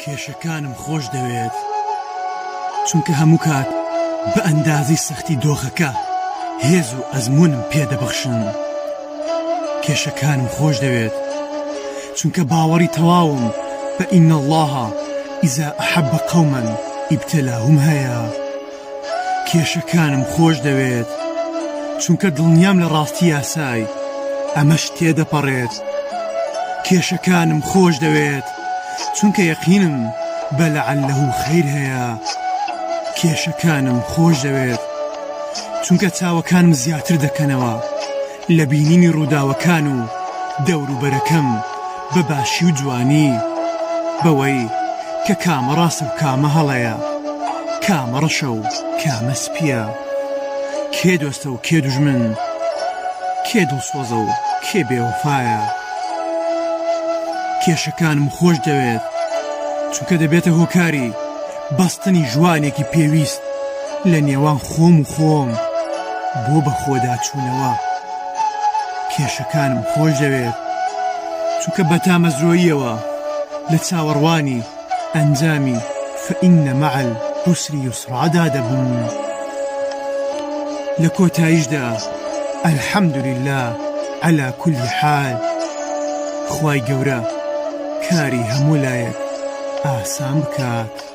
کێشەکانم خۆش دەوێت چونکە هەموو کات بە ئەندازەی سەختی دۆخەکە هێز و ئەزموونم پێ دەبەخشن. کێشەکانم خۆش دەوێت چونکە باوەڕی تەواوم بە ان اللە اذا احب قوما ابتلاهم هەیە. کێشەکانم خۆش دەوێت چونکە دڵنیام لە ڕاستی یاسای ئەمەش تێدەپەڕێت. کێشەکانم خۆش دەوێت چونکە یەقینم بە لعله خیر هەیە. کێشەکانم خۆش دەوێت چونکە چاوەکانم زیاتر دەکەنەوە لە بینینی ڕووداوەکان و دەوروبەرەکەم بە باشی و جوانی، بەوەی کە کامە ڕاستە و کامە هەڵەیە، کامە ڕەشە و کامە سپییە، کێ دۆستە و کێ دوژمن، کێ دڵسۆزە و کێ بێوەفایە. کێشەکانم خۆش دەوێت، چونکە دەبێتە هۆکاری بەستنی ژوانێکی پێویست لە نێوان خۆم و خۆم بۆ بەخۆداچوونەوە. کێشەکانم خۆش دەوێت، چونکە بە تامەزرۆییەوە لە چاوەڕوانی ئەنجامی فإن مع العسر یسرا دا دەبم. لە کۆتاییشدا الحمدللە علی کل حال، خوای گەورە کاری هەموو لایەک ئاسان بکات.